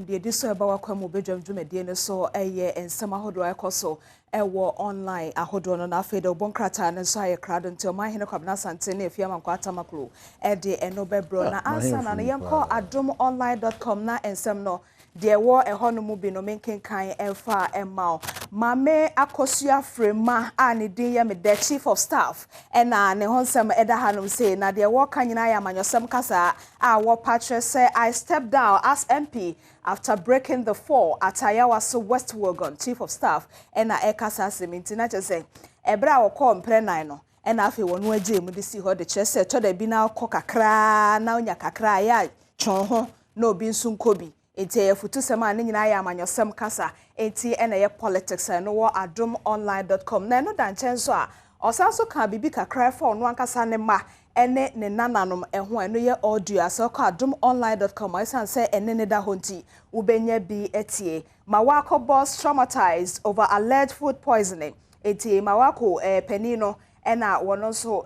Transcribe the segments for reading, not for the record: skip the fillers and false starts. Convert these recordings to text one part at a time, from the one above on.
Adom deɛ ɛdi so ɛba wakwan mu badwam dwumadie no so ɛyɛ nsɛm ahodoɔ a ɛkɔ so ɛwɔ online ahodoɔ no. Na afei de ɔbɔ nkrataa no nso ayɛ krado, nti Ɔmanhene Kwabena Asante ne Afie Amankwa Atamaklo ɛde ɛno bɛbrɛ. Na ansa na no, yɛnkɔ adomonline.com na nsɛm no deɛ ɛwɔ ɛhɔ no mu bi no menkenkan ɛmfa ɛma wo. Maame Akosua Frema a ne din yɛ me dɛ, Chief of Staff, ɛna ne ho nsɛm ɛda hanom sei. Na deɛ wɔka nyinaa yɛ amanyɔsɛm kasa a wɔpa kyerɛ sɛ, "I step down as MP after breaking the fall at Ayawaso West Wuogon." Chief of Staff ɛna ɛkasa asɛm, nti na kyerɛ sɛ ɛberɛ a wɔkɔɔ mprɛ nan no, ɛna afei wɔn agye mu de si hɔ de kyerɛ sɛ tɔ da bi na akɔ kakraa na onya kakraa yɛ a twɛn ho na obi nso nkɔ bi. Nti ɛyɛ futusɛm a ne nyinaa yɛ amanyɔsɛm kasa, nti ɛna ɛyɛ politics a ɛno wɔ adomonline.com. Na ɛno da nkyɛn nso a, ɔsan so ka biribi kakra ɛfa ɔno ankasa ne mma ɛne ne nananom ɛho a ɛno yɛ audio a sɛ ɔkɔ adomonline.com a, ɛsiane sɛ ɛne ne da hɔ nti wobɛnya bi atie. Marwako boss traumatized over alleged food poisoning. Nti Marwako panin no ɛna wɔn nso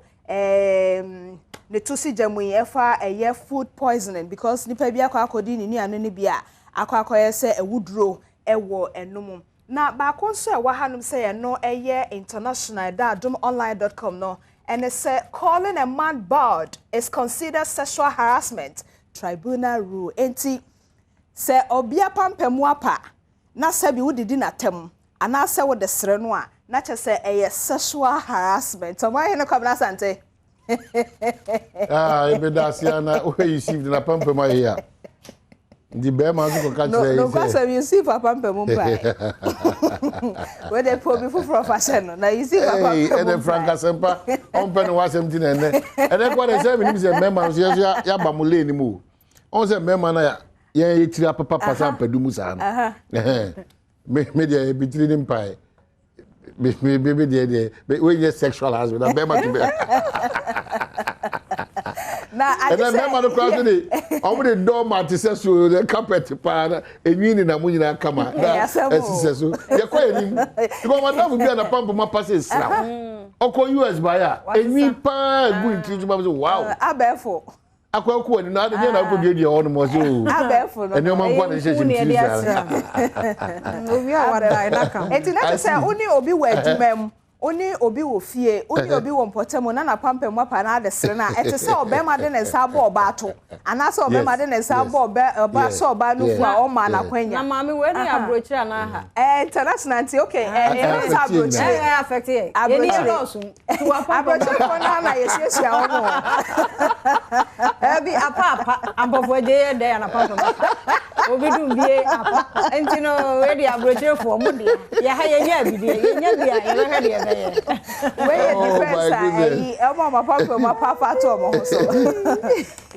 ne to si gya mu yi ɛfa ɛyɛ food poisoning, because nipa bi akɔ akɔdi ne nuane no bi a akɔ akɔyɛ sɛ ɛwuduro ɛwɔ ɛnum. Na baako nso a ɛwɔ hanom sɛ ɛno ɛyɛ international ɛda adomonline.com no ɛne sɛ, "Calling a man bald is considered sexual harassment, tribunal rule." Enti sɛ ɔbea pampamu apa na sɛbi wodidi n'atam anaasɛ wode sere no a, na kyerɛ sɛ ɛyɛ sexual harassment. Ɔmo ahene Kwabena Asante. Ah, ebeda ase ana wohwɛ Yusuf de na pampam ayɛ a nti bɛrima nso kɔka kyerɛ yi sɛ Nokwasɛm, Yusuf apampamu mpae wede pɛ obi foforɔ fa hyɛ no na Yusuf apampamu. Ɛnɛ Franka Sɛmpa ɔmpɛ ne wasɛm ti na ɛnɛ kɔ de sɛ menim sɛ mmarima nso yɛso yɛaba mo lane mu o. Ɔn sɛ mmarima no yɛn yɛtiri apapa pasa mpɛdu mu saa no. Me deɛ bitiri ne mpae me me me deɛ wɔnyɛ sexual harassment na bɛrima to bɛ na ɛnɛ mmarima no koraa so de ɔmo de dɔɔma te sɛ so ne carpet paa na enwi ne nam nyinaa kama na ɛsisɛ so yɛkɔ yɛn nim because madam bi a na pampa ma pa sɛ esra ɔkɔ US baayɛ a, enwi paa egu ne tiri so ba sɛ wow. Abɛɛfo. Akɔ akɔ ani na ade nyɛ na akɔ duadua hɔ nom ɔsɛ o abɛɛfo no. Ɛnneɛma nkɔ na ɛhyɛ hyɛ tiri saa. Obi a wadae na ka ho. Eti na kyerɛ sɛ wo ne obi wɔ adwuma mu, wo ne obi wɔ fie, wo ne obi wɔ mpɔtam na napampam apa na ade sere no a, ɛte sɛ ɔbɛrima de ne nsa abɔ ɔbaa to anaasɛ ɔbɛrima de ne nsa abɔ ɔbɛ ɔbaa sɛ ɔbaa no fu a ɔma n'akwanya. Na maame, wei ne aburokyire anaa ha? International nti okay, ɛyɛ sɛ aburokyire. Ɛyɛ affect yɛ yɛni yɛ dɔɔso. Aburokyirefoɔ no na yɛhyiahyia wɔn o. Ɛbi apa apa ampɔfo agye yɛ dɛ anapa papa obi dum bie apa, nti no wei de aburokyirefoɔ mo deɛ yɛ ha yɛnya abidie yɛnya bi a yɛbɛhwɛ deɛ ɛbɛyɛ. Wei yɛ defense a ɛyi ɛmo a ɔmo apapa afa ato ɔmo ho so.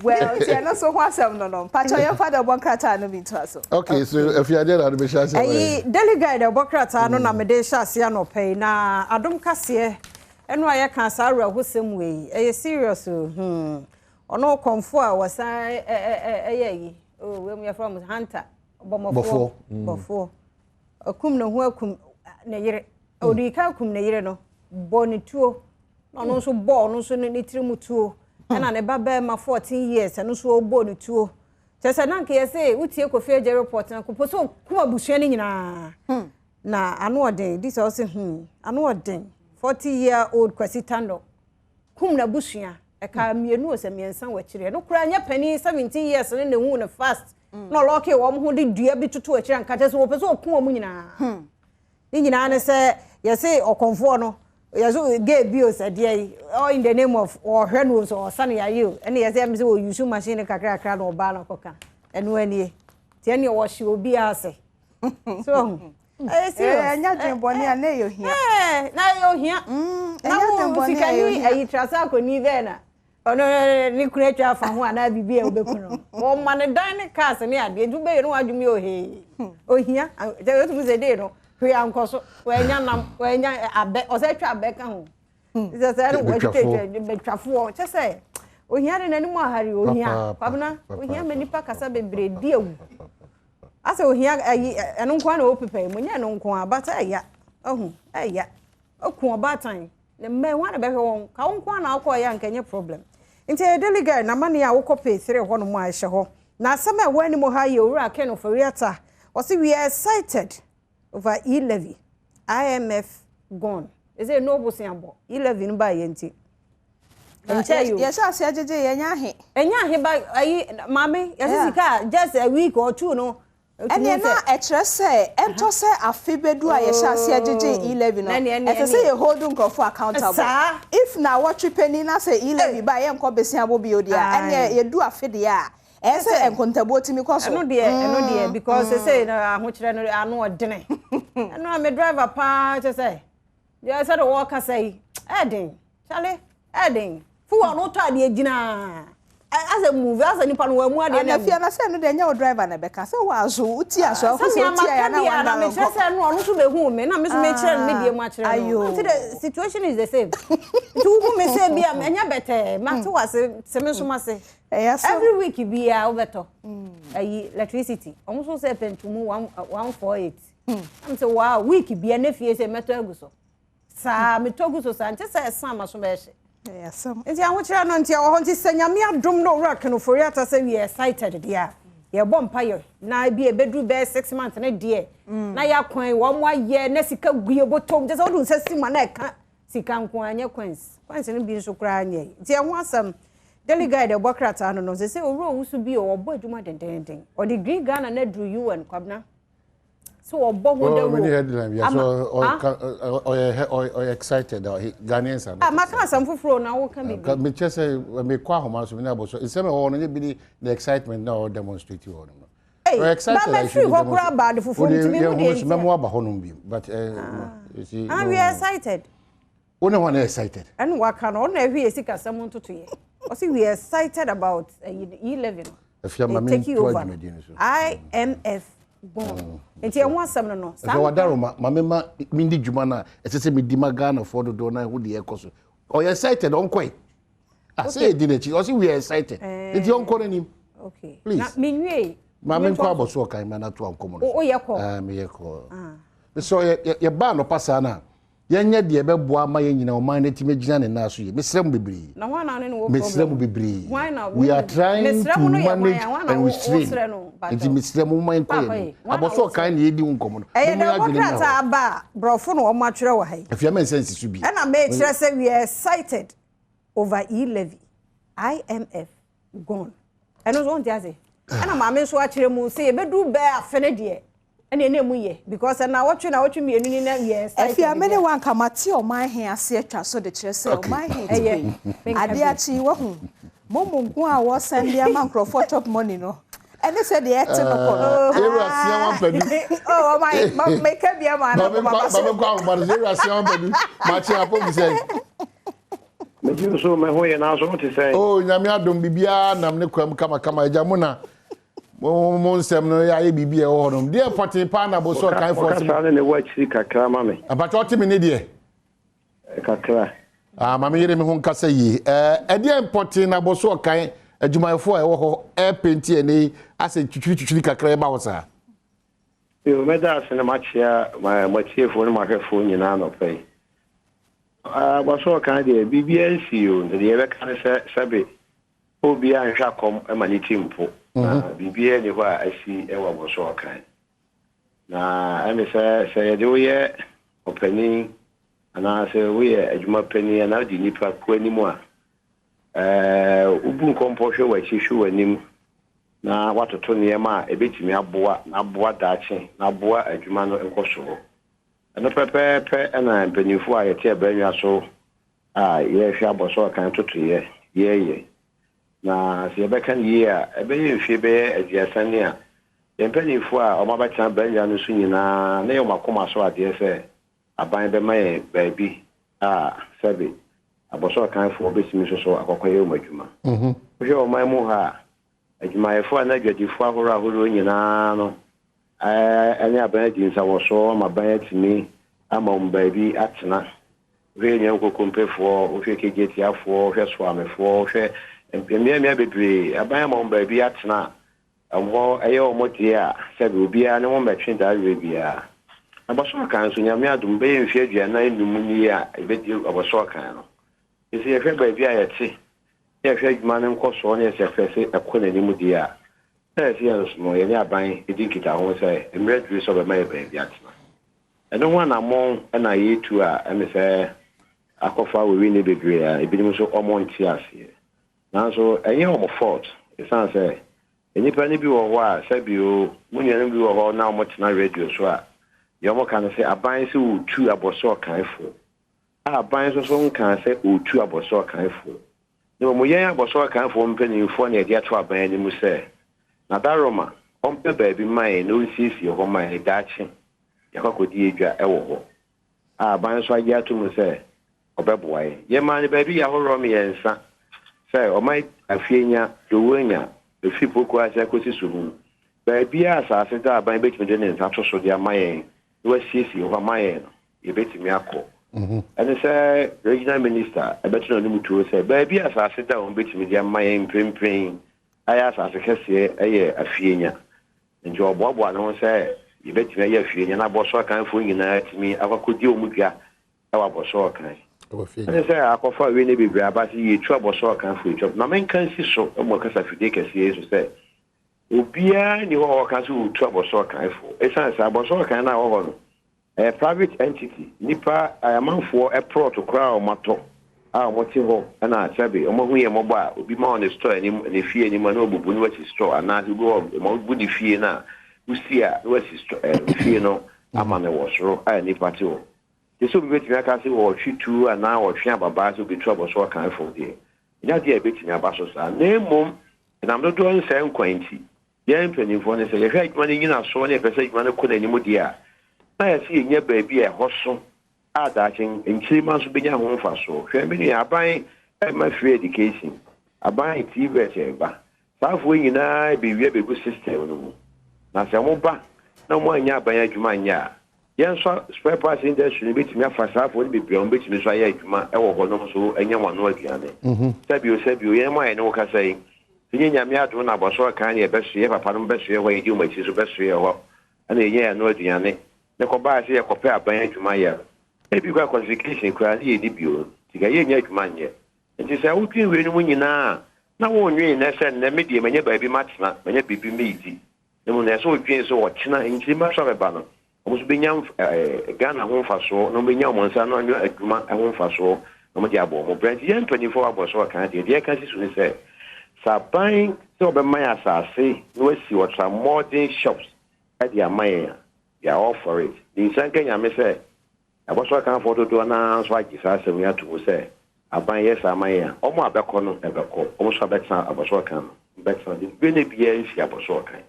Well, nti ɛno nso ho asɛm no mpakyɛw yɛmfa de ɔbɔ nkrataa no bi ntoa so. Okay, so afiadeɛ na ade bɛhyɛ ase. Ɛyi Daily Guide ɛbɔ krataa no na mede hyɛ ase anɔpɛ yi. Na Adom kaseɛ ɛno a yɛka saa awerɛhosɛm wei ɛyɛ serious o. Ɔno kɔnfo a wɔsan ɛyɛ yi o, wei mu yɛfrɛ mo hunter bɔmmɔfoɔ bɔfoɔ akum ne ho, akum ne yere. Odi ka akum ne yere no, bɔ ne tuo na ɔno nso bɔ ɔno nso ne tiri mu tuo, ɛna ne ba bɛrima 14 years ɛno nso ɔbɔ ne tuo. Kyerɛ sɛ nanka yɛ sɛ wotie Kofi Agye report na kɔpɔ sɛ ɔkum abusua no nyinaa na ano ɔden di sɛ ɔsɛ ano ɔden. 40 year old Kwasi Tando kum n'abusua ɛka mmienu o sɛ mmiɛnsa wɔ akyire. Ɛno koraa nyɛ panin 17 years ne na ehu ne fast na ɔlock wɔn ho de dua bi toto akyire anka kyerɛ sɛ wɔpɛ sɛ ɔkum wɔn nyinaa. Ne nyinaa ne sɛ yɛsɛ ɔkɔnfoɔ no yɛsɛ gay bi o sɛ deɛ yi all in the name of ɔhwɛ no o sɛ ɔsa no yare o, ɛne yɛsɛ ɛmi sɛ ɔuse machine kakrakra na ɔbaa no kɔka ɛno anie tiɛ ne ɔhyɛ obi ase so ɛyɛ serious. Ɛnyɛ dwen bɔne a na ɛyɛ ohia. Ɛɛ, na ɛyɛ ohia. Na wo sikani ayi trasa akɔni bɛɛ na ɔno ne kunu atwa afa ho anaa biribi a wobɛku no, wɔma ne dan ne cars ne adeɛ nti wobɛyɛ no wadwom yɛ ohee ohia. Kyɛ wotumi sɛ dei no hwee ankɔ so, wɔanya nam, wɔanya abɛ, ɔsɛ atwa abɛ ka ho sɛ sɛ ɛne wɔatwitwa bɛtwafoɔ. Kyɛ sɛ ohia de n'anim ahare ohia. Kwabena, ohia ma nipa kasa bebree di awu asɛ ohia ayi ɛno nko ara na ɔwɔ pepa yi mu nyɛ ɛno nko ara bata ɛya ɔho ɛya ɔku ɔbaatan ne mma wɔn na bɛhwɛ wɔn ka wɔn nko ara na akɔ ɛyɛ anka nyɛ problem. Nti ɛyɛ Daily Guide na amane a wokɔ page 3 hɔ nom a ɛhyɛ hɔ. Na asɛm a ɛwɔ anim ha yɛ Owura Ken Ofori-Atta. Ɔse we are excited over e-levy, IMF gone. Ɛsɛ no boseabɔ, e-levy no baeɛ nti. Ɛnkyɛ yi o. Yɛhyɛ aseɛ gyegye yɛnyɛ ahe. Ɛnyɛ ahe ba ayi maame yɛsɛ sika just a week or two no. Ɛneɛ na ɛkyerɛ sɛ ɛntɔ sɛ afe bɛdu a yɛhyɛ aseɛ gyegye e-levy no, ɛsɛ sɛ yɛ hold nkurɔfoɔ accountable. If na wɔtwe panin na sɛ e-levy ba yɛnkɔ besiabɔ bio deɛ a, ɛneɛ yɛdu afe deɛ a, ɛyɛ sɛ nkontabuo tumi kɔ so. Ɛno deɛ because sɛ na ahokyerɛ no ano ɔdene. Ɛno a me driver paa kyɛ sɛ deɛ sɛ de wɔkasa yi ɛden kyale ɛden fuwa no tɔ adeɛ gyina asɛ move asɛ nipa no wɔn mu adeɛ na afia na sɛ no deɛ nyɛ wo driver na bɛka sɛ wɔ aso woti aso akɔ sɛ wotia ya na wɔn na mekyerɛ sɛ no ɔno nso bɛhu me na me nso mekyerɛ no me deɛ mu akyerɛ no nti the situation is the same nti wohu me sɛ bi a ɛnyɛ bɛtɛɛ mate wɔ ase sɛ me nso ma se every week biara wobɛtɔ ayi electricity ɔmo nso sɛ pɛntumu 148 am sɛ wow week bia ne fie sɛ mɛtɔ agu so saa metɔ gu so saa nkyɛ sɛ ɛsan ma so bɛɛhye. Nti ahokyerɛ no nti ɛwɔ hɔ nti sɛ Nyame adom na Owura Ken Ofori-Atta sɛ we are excited deɛ a yɛbɔ mpayɛ na bi ɛbɛduru bɛyɛ 6 months ne deɛ na yɛakwan wɔn mo ayɛ na sika gu yɛ bɔtɔm kyɛ sɛ wode nsa si mu a na ɛka sika nko a nyɛ coins coins no bi nso koraa nyɛ. Nti ɛho asɛm Daily Guide ɛbɔ krataa no sɛ Owura Owusu bi ɔbɔ adwuma dendenden ɔde Green Ghana na aduru UN Kwabena so ɔbɔ ho dawuro. Many headline bi so ɔyɛ excited Ghanaians are not. Ah, maka asɛm foforɔ na woka bibi. Me kyɛ sɛ me kɔ ahoma so me na abɔ so nsɛm ɛwɔ no nye bi ni the excitement na ɔ demonstrate wɔ no. Ɔyɛ excited. Ba mɛ firi hɔ koraa ba ade foforɔ ntumi mu deɛ nti. Mɛmo aba hɔ nom bi but you see. Ah, we are excited. Wo ne hɔ na excited. Ɛna waka no ɔno na ɛhwɛ yɛ sika sɛm ntoto yɛ. Ɔsi we are excited about e-levy no. Efia ma mi nto adwumadie no so. IMF gone. Nti ɛho asɛm no. Ɛfɛ wadaro ma ma me ma mi di dwuma na ɛsɛ sɛ mi di ma Ghana foɔ dodoɔ na ɛho deɛ ɛkɔ so. Ɔyɛ excited ɔnkɔe. Ah, sɛ yɛ di n'akyi ɔsi we are excited. Nti ɔnkɔ n'anim. Okay. Please. Na mi nwie. Maame nkɔ abɔ so ɔkan ma na to ankɔmɔ no so. O yɛ kɔ. Ah, mi yɛ kɔ. Mesɛ yɛ ba anɔpa saa na yɛnyɛ deɛ ɛbɛboa ama yɛn nyinaa ɔman no atumi gyina ne nan so yie. Mesrɛ mu bebree. Na hwan na ne no wɔ Mesrɛ mu bebree. We are trying to manage and restrain, nti mesrɛ mu ma nkɔ yɛn abɔso ɔkan na yɛdi ho nkɔmmɔ no. Ɛyɛ dɛ wɔkrataa aba a borɔfo na wɔn atwerɛ wɔ ha yi. Afia mɛnsa nsi so bi. Ɛna mɛkyerɛ sɛ we are excited over e-levy, IMF gone. Ɛno nso wɔn ti ase ɛna maame nso akyerɛ mu sɛ yɛbɛdu bɛɛ afe ne deɛ ɛna ɛna emu yɛ because ɛna wɔtwe na wɔtwe mmienu ni na yɛ excited. Afia me ne wa nka mate ɔman he ase atwa so de kyerɛ sɛ ɔman he ti adeɛ akyi wahu mo mu nko a wɔsɛn de ama nkurɔfoɔ chop money no ɛne sɛ deɛ ɛte no kɔ no. Ewura sia wọn pɛdu. Oh, ɔman meka bia ma na kɔ baba so. Maame nkɔ ahoma no ewura sia wọn pɛdu maa kye apɔ mi sɛ. Megye nso me ho yɛ nanso wote sɛ. Oh, Nyame adom biribiara nam ne kwam kamakama. Agya mo na mo nsɛm no yɛayɛ biribi a ɛwɔ hɔ nom deɛ pɔtee paa na bosɔ kanfoɔ se. Wɔkasa ne ne wɔ akyiri kakra ma me. Ampatwa ɔte me ne deɛ. Kakra. Ah, maame yere me ho nkasa yie. Ɛdeɛ pɔtee na bosɔ kan adwumayɛfoɔ a ɛwɔ hɔ ɛpenti ɛne yi asɛ twitwiri twitwiri kakra ɛba hɔ saa. Yo, mɛda ase na makyea matiefoɔ ne mahwɛfoɔ nyinaa nɔpɛ yi. Abɔsɔ kan deɛ biribiara nsi o, nti deɛ yɛbɛka ne sɛ sɛbe obiara nhwɛ akɔm ma ne ti mpo na biribiara ni hɔ a asi wɔ abɔsɔ kan na ɛne sɛ yɛde woyɛ ɔpanin anaasɛ woyɛ adwuma panin anaa wode nnipa kɔ anim a wobu nkɔmpɔ hwɛ w'akyi hwɛ w'anim na watoto nneɛma a ɛbɛtumi aboa na aboa daakye na aboa adwuma no nkɔsoɔ. Ɛno pɛpɛɛpɛ ɛna mpanyinfoɔ a yɛte abannwa so a yɛrehwɛ abɔsɔ kan totoyɛ yɛreyɛ. Na sɛ yɛbɛka no yie a, ɛbɛyɛ mfie bɛyɛ 30 ne a yɛn mpanyinfoɔ a wɔn abɛtena abannwa no so nyinaa na yɛ wɔn akoma so adeɛ sɛ aban bɛma yɛn baabi a sɛbe abɔsɔ kanfoɔ bɛtumi nso so akɔkɔyɛ wɔn adwuma. Wohwɛ ɔman mu ha a, adwumayɛfoɔ a na adwadifoɔ ahorow ahorow nyinaa no ɛne aban adi nsawɔsoɔ ama aban atumi ama wɔn baabi atena. Wohwɛ nua nkokompefoɔ, wohwɛ Kejetia-foɔ, wohwɛ Suamefoɔ, wohwɛ mmeammea bebree, aban ama wɔn baabi atena a ɛhɔ ɛyɛ wɔn deɛ a sɛbi obiara ne wɔn bɛtwe daawerɛ biara. Abɔsɔ kan nso, Nyame adom, bɛyɛ mfeɛ 45 nie a yɛbɛdi abɔsɔ kan no. Nti yɛhwɛ baabi a yɛte na yɛhwɛ adwuma no nkɔsoɔ na yɛsɛ hwɛ sɛ ɛkɔ n'anim deɛ a. Na ɛsɛ yɛn nso no, yɛne aban di nkitaho sɛ mmerɛ aduru sɛ ɔbɛma yɛn baabi atena. Ɛno ho anammɔn na yɛretu a ɛne sɛ akɔfa wewini bebree a ebinom nso wɔnte aseɛ. Nanso ɛnyɛ wɔn fault ɛsiane sɛ nnipa no bi wɔ hɔ a sɛbio mo nuanom bi wɔ hɔ na wɔtena radio so a deɛ wɔka no sɛ aban sɛ wɔretu abɔso ɔkanfoɔ a aban nso so nkaa sɛ ɔretu abɔso ɔkanfoɔ. Na mmom yɛn abɔso ɔkanfoɔ mpanimfoɔ na yɛde ato aban anim sɛ Nadaroma ɔmpɛ baabi mma yɛn na ɔnsiesie hɔ mma yɛn daakye yɛakɔ akɔdi yɛn dwa wɔ hɔ a aban nso agye ato mu sɛ ɔbɛboa yɛn. Yɛmaa no baabi yɛ ahoroɔ mmiɛnsa sɛ ɔma Afienya, Dowuanya, ɛfiri Pokuase akɔsi Suhum. Baabiara a asase da a aban bɛtumi de ne nsa ato so de ama yɛn na wasiesie hɔ ama yɛn no, yɛbɛtumi akɔ. Ɛne sɛ Regional Minister bɛto n'anom tuo sɛ baabi a asase da a wɔbɛtumi de ama yɛn mprempren ayɛ asase kɛseɛ yɛ Afienya. Enti ɔboaboa ne ho sɛ yɛbɛtumi ayɛ afie na abɔso akanfoɔ nyinaa atumi akɔ akɔdi wɔn dwa wɔ abɔso ɔkan. Ɛne sɛ akɔfa awie ne bebree aba sɛ yɛtu abɔso ɔkanfoɔ yɛtu. Ma menka nsi so wɔ kasafidie kɛseɛ yi so sɛ obiara nni hɔ a ɔka sɛ ɔretu abɔso ɔkanfoɔ. Ɛsiane sɛ abɔso ɔkan no a ɛwɔ hɔ no Ɛyɛ private entity, nnipa, amanfoɔ plot koraa a wɔatɔ a wɔte hɔ na sɛbe wɔahu yɛn mmɔbɔ a obi ma wɔn ne store anim, ne fie anim a na wabubu na wasi store anaasɛ obi wɔ hɔ ma wabu ne fie no a wosi a na wasi store ɛɛ fie no ama no wɔ soro a nnipa te hɔ. Te sɛ obi bɛtumi aka sɛ wɔtwe tuo anaa wɔtwe ababaa sɛ obi tu abɔ so ɔkan fam deɛ, ɛnyɛ adeɛ a ɛbɛtumi aba so saa. Na mmom ɛnam dodoɔ nsɛe nkwa nti, Yɛn mpanimfoɔ no, sɛ yɛhwɛ adwuma no nnyinasoɔ na yɛpɛ sɛ adwuma no kɔ n'anim deɛ a, na yɛsɛ yɛnya baabi a ɛhɔ so a daakye nkyirimma nso bɛnya ho mfasoɔ. Hwɛ me nua, aban rema free education, aban TVET reba. Saa afoɔ yi nyinaa rebɛwia bɛgu system no mu. Na sɛ wɔba na wɔannya aban adwuma anyɛ a, Yɛn nso spare parts industry no bɛtumi afa saa afoɔ no bebree a wɔbɛtumi nso ayɛ adwuma wɔ hɔ nom nso anya wɔn ano aduane. Sɛbio sɛbio yɛn mu a yɛne wo kasa yi, sɛ nyɛ Nyame adom na abɔso kan ne yɛbɛsoɛ, papa nom bɛsoɛ hɔ, yɛdi wɔn akyi nso bɛsoɛ hɔ ɛna yɛnya yɛn ano aduane. Ne kɔbaa sɛ yɛkɔpɛ aban adwuma yɛ no, ebi koraa qualification koraa ne yɛnni bio, nti ka yɛnnya adwuma nyɛ. Nti sɛ wodwen weinom nyinaa a, na wonnwen nnɛ sɛ nnɛ me deɛ manya baabi matena, manya biribi medi. Na mmom na ɛsɛ sɛ ɔdwen sɛ ɔkyena nkyirimma nso a bɛba no, wɔn nso bɛnya Ghana ho mfasoɔ na wɔbɛnya wɔn nsa ano ano adwuma ho mfasoɔ na wɔde abɔ wɔn bra. Nti yɛn mpanimfoɔ a wɔabɔ so ɔka deɛ, deɛ ɛka si so ne sɛ, sɛ aban sɛ wɔbɛma yɛn asase na wɔasi ultra-modern shops de ama yɛn a, we are all for it. Ne nhyira nka Nyame sɛ Abɔso Akanfoɔ dodoɔ no ara nso agye saa asɛm yi ato mu sɛ aban yɛ saa ma yɛn a, wɔn a bɛkɔ no bɛkɔ, wɔn nso a bɛtena Abɔso Akan no bɛtena. Dibere no biara nsi Abɔso Akan.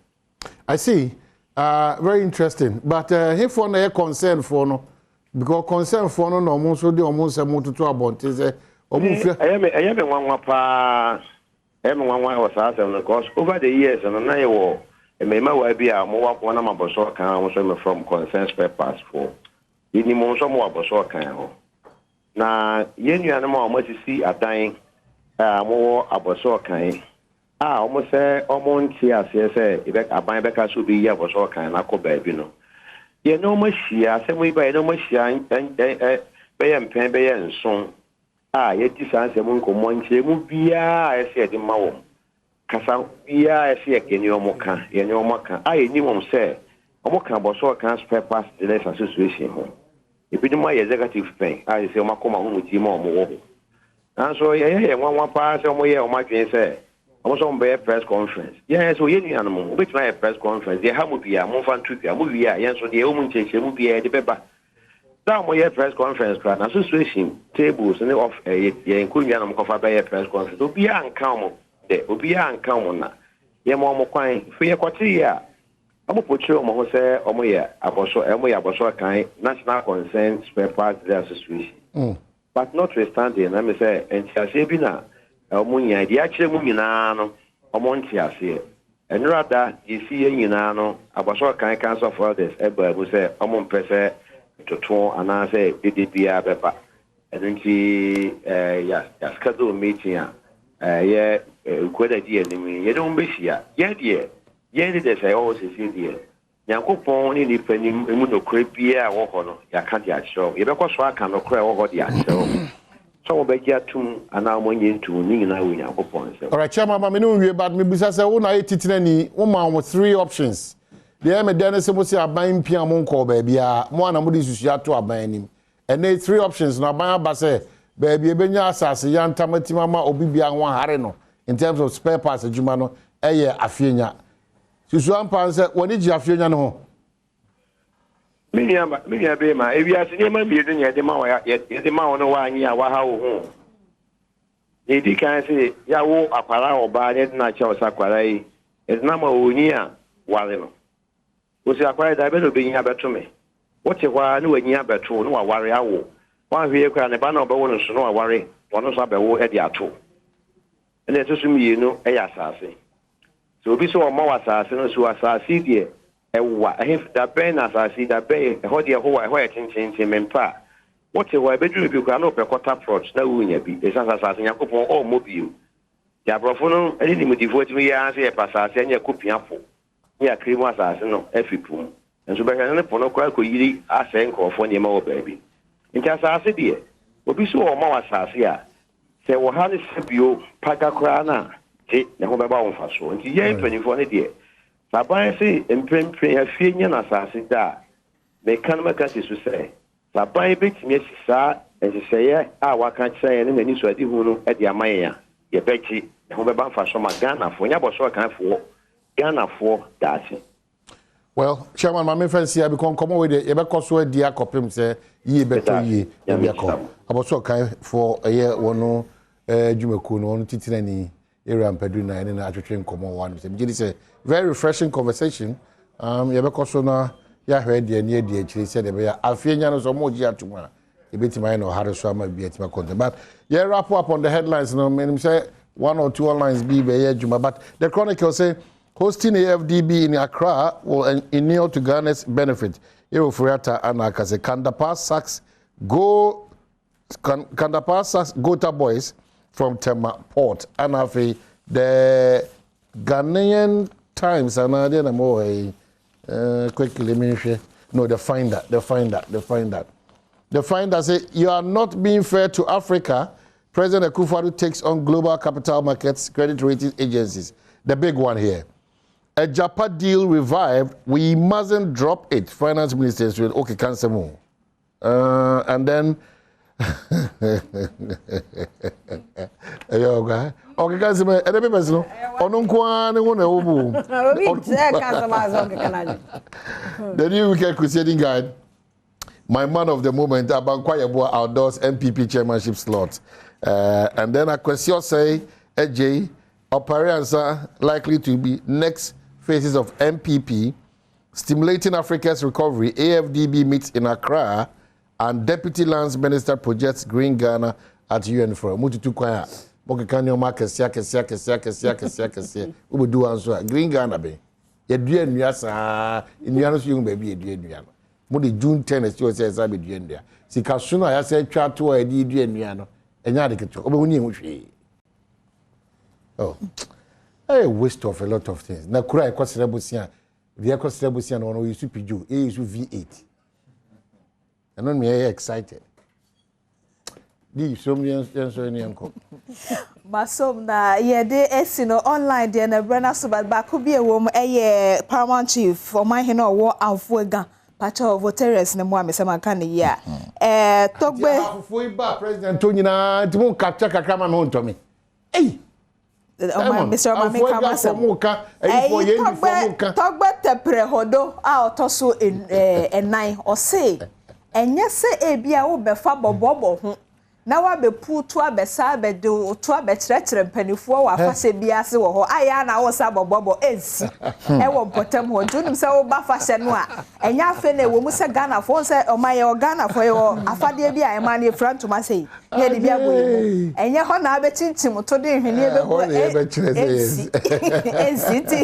I see. Very interesting. But hefoɔ na ɛyɛ concern foɔ no? Because concern foɔ no na wɔn nso de wɔn nsɛm toto abɔnten sɛ wɔn mfiri. Ɛyɛ me ɛyɛ me nwanwa paa. Ɛyɛ me nwanwa wɔ saa asɛm no because over the years no na yɛwɔ mmarimawa bi a wɔwɔ wɔnam Abɔso Akan a wɔn nso mefrɛ wɔn concern spare parts foɔ. Yɛnim wɔn nso wɔwɔ Abɔso Akan hɔ. Na yɛn nuanom a wɔasisi adan a wɔwɔ Abɔso Ɔkan a wɔn sɛ wɔnte aseɛ sɛ yɛbɛ aban bɛka sɛ obeyi Abɔso Ɔkan no akɔ baabi no, yɛne wɔn ahyia, asɛm yi ba yɛne wɔn ahyia bɛyɛ mpɛn bɛyɛ nson a yɛadi saa nsɛm nkɔmmɔ, nkyerɛmu biara a ɛsɛ yɛde ma wɔn. Kasa biara a ɛsɛ yɛne wɔn ka, yɛne wɔn aka, a yɛnim wɔn sɛ wɔka Abɔso Ɔkan Spare Parts Dealers Association ho. Ebinom ayɛ executive pɛn a seesei wɔakɔ wɔn ahomegye mu a wɔwɔ hɔ. Nanso ɛyɛ yɛn nwanwa paa sɛ wɔyɛɛ wɔn adwene sɛ wɔn nso wɔbɛyɛ press conference. Yɛn nso, yɛn nuanom, wobɛtumi ayɛ press conference, deɛ ɛha mo biara, momfa nto dwa. Mowie a, yɛn nso, deɛ ɛwɔ mu nkyerɛkyerɛmu biara, yɛde bɛba. Bere a wɔyɛɛ press conference koraa no, association tables ne off eh, yɛn nkonnwa na wɔkɔfa bɛyɛɛ press conference. Obiara anka wɔn dɛ, obiara anka wɔn na. Yɛma wɔn kwan. Afei yɛkɔtee a, wɔpokyeree wɔn ho sɛ wɔyɛ abɔso, eh, wɔyɛ abɔso akan National Concerned Spare Parts Dealers Association. But notwithstanding, na me sɛ nteaseɛ bi na wɔn nyae. Deɛ akyerɛ mu nyinaa no, wɔn nte aseɛ. Nnora da, deɛ ɛsiiɛ nyinaa no, Abɔsɔɔ kan Council of Elders baa mu sɛ wɔn mpɛ sɛ ntotoɔ anaa sɛ dede biara bɛba. Ɛno nti yɛ yɛ schedule meeting a ɛyɛ Nkuo da di anim yi, yɛne wɔn bɛhyia. Yɛn deɛ, yɛn leaders a yɛwɔ hɔ seesei deɛ, Nyankopɔn ne nnipa nim mu nokorɛ biara a ɛwɔ hɔ no, yɛaka de akyerɛ wɔn. Yɛbɛkɔ so aka nokorɛ a ɛwɔ hɔ de akyerɛ wɔn. Sɛ wɔbɛgye atom anaa wɔnnye ntom, ne nyinaa wɔ Onyankopɔn nsam. Alright chairman ma me ne wo nwie but me bisa sɛ wo na ayɛ titenani wo ma wɔn three options deɛ ɛyɛ me dɛ ne sɛ mo se aban mpia mo nkɔɔ baabiara mo a na mo de nsusuiɛ ato aban anim ɛnɛ yi three options no aban aba sɛ baabi ɛbɛnya asase yantam atim ama obi biara ho ahare no in terms of spare parts adwuma no ɛyɛ afeanya susu ampa sɛ w'ani gye afeanya no ho. Me nua ba, me nua bema, ewiase nneɛma mmienu na yɛde ma wo, yɛde ma wo no woanye a waha wo ho. Nea edi kan sɛ yɛawo akwadaa ɔbaa na yɛde no akyɛ wo sɛ akwadaa yi, yɛde no ama wo onyin a, ware no. Wose akwadaa yi da bɛn na obenyin abɛto me? Wote hɔ ara na wanyin abɛto wo na waware awo. Woanhwɛ yie koraa a, ne ba no a ɔbɛwo no nso na waware na ɔno nso abɛwo de ato wo. Ɛna ɛto so mmienu yɛ asase. Sɛ obi sɛ ɔma wo asase no, so asase yi deɛ Ɛwa, ɛhe, da bɛn na asase yi, da bɛn, ɛhɔ deɛ ɛho wa, ɛhɔ yɛ tenteenten, mempɛ a. Wote hɔ a, ɛbɛduru baabi koraa na wopɛ kɔta prɔt na wonnya bi, ɛsiane sɛ asase Nyankopɔn ɔmmɔ bio. Deɛ aborɔfo no ne nimdefoɔ atumi yɛ ara ne sɛ yɛpɛ asase a, ne yɛkɔ pia po, ne yɛakra mu asase no afiri po mu. Nanso bɛhwɛ no ne po no koraa kɔyiri asɛe nkurɔfoɔ nneɛma wɔ baabi. Nti asase deɛ, obi sɛ ɔma wo asase a, sɛ wɔ ha ne sɛbio paga koraa no a, gye, ne ho bɛba wo mfasoɔ. Nti yɛn mpanimfoɔ no deɛ, Sɛ aban se mprempren afie nyɛ n'asase da a, meka no maka si so sɛ, sɛ aban betumi asi saa nhyehyɛeɛ a waka akyerɛ yɛn ne n'anisoadehu no de ama yɛn a, yɛbɛgye. Ɛho bɛba mfasoɔ ma Ghanafoɔ, nyɛ abɔsoɔkanfoɔ, Ghanafoɔ daakye. Well, Chairman, ma memfa nsi ha because nkɔmmɔ wei deɛ yɛbɛkɔ so adi akɔpem sɛ yie bɛtɔ yie baabi akɔ. Abɔsoɔkanfoɔ ɛyɛ wɔn adwumakuo no wɔn titenani Area Mpadu na yɛne no atwetwe nkɔmmɔ wɔ hanom sɛ megye di sɛ very refreshing conversation. Yɛbɛkɔ so na yɛahwɛ deɛ ne adi akyire sɛdeɛ ɛbɛyɛ afei nya no sɛ ɔmo gye atom a yɛbɛtumi ayɛ no ɔhare so ama biribi atumi akɔ ntɛm. But yɛ wrap up on the headlines no, menim sɛ one or two lines bi bɛyɛ adwuma, but the Chronicle say hosting AFDB in Accra will inure to Ghana's benefit. Ofori-Atta ana aka sɛ Kan Dapaah sacks go Kan Dapaah sacks Gota boys from Tema Port. Ana afei the Ghanaian Times anaa deɛ na mo wɔ yi quickly menhwɛ no the finder the finder the finder the finder say you are not being fair to Africa. President Akufo-Addo takes on global capital markets credit rating agencies. The big one here. A Japa deal revived. We mustn't drop it. Finance Minister said, okay, cancel more. And then ɛyɛ ɔga ɔkeka nsɛm ɛdɛ papers no ɔno nko ara ne ho na ɛwɔ mu. The New Weekend Crusading Guide, my man of the moment, Abankwa Yeboah outdoors NPP chairmanship slot. And then Akwesi Osei Ejay Opare Ansah likely to be next faces of NPP. Stimulating Africa's Recovery, AFDB meets in Accra and Deputy Lands Minister projects Green Ghana at UN Forum. Mututu kwan a mokeka nneɛma akɛseɛ akɛseɛ akɛseɛ akɛseɛ akɛseɛ akɛseɛ wobɛdu ha nso a Green Ghana bɛn yɛdua nnua saa nnua no so yɛhu baabi yɛdua nnua no mode June 10 asi hɔ sɛ ɛsɛ abɛdua nnua sikaso no a yɛasɛ atwa ato a yɛde dua nnua no ɛnyɛ ade ketewa wobɛhu ne ɛho hwee. Oh, ɛyɛ waste of a lot of things. Na kura ɛkɔsrɛ bosia deɛ ɛkɔsrɛ bosia no ɔno ɔyɛ su Peugeot ɛyɛ su V8 ɛno na ɛyɛ excited di som yɛn nso yɛn nkɔ. Masom na yɛde esi no online deɛ na ɛbrɛ n'aso ba baako bi ɛwɔ mu ɛyɛ Paramount Chief ɔmanhene a ɔwɔ Anfoega Pakyɛw Voltarians no mmoa me sɛ manka no yie a. Ɛɛ Togbe. Nti ahafofoɔ yi ba president hɔ nyinaa nti mo nka kyɛ kakra ma me ho ntɔ me. Ei! Ɔma mesrɛ ma menka m'asɛm. Ɛyi Togbe Togbe Tɛprɛ Hodo a ɔtɔ so ɛnan ɔse ɛnyɛ sɛ ebi a wobɛfa bɔbɔbɔ ho na woabɛpuw to abɛsa abɛde wo to abɛkyerɛkyerɛ mpanimfoɔ wɔ afahyɛ bi ase wɔ hɔ ayɛ a na wosa bɔbɔbɔ ɛnsi ɛwɔ mpɔtam hɔ nti wonim sɛ woba afahyɛ no a ɛnyɛ afei na ɛwɔ mu sɛ Ghanafoɔ wohu sɛ ɔman yɛwɔ Ghanafoɔ yɛwɔ afadeɛ bi a ɛma no yɛfira ntoma sei na yɛde bi abɔ yɛn mu ɛnyɛ hɔ na abɛkyinkyim to de nhweneɛ bɛgu ɛnsi ɛnsi nti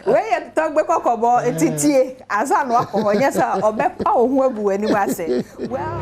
wei yɛ tɔgbe kɔkɔbɔ nti tie ansa na wakɔ hɔ nyɛ sɛ ɔbɛpa wo ho agu w'anim ase well.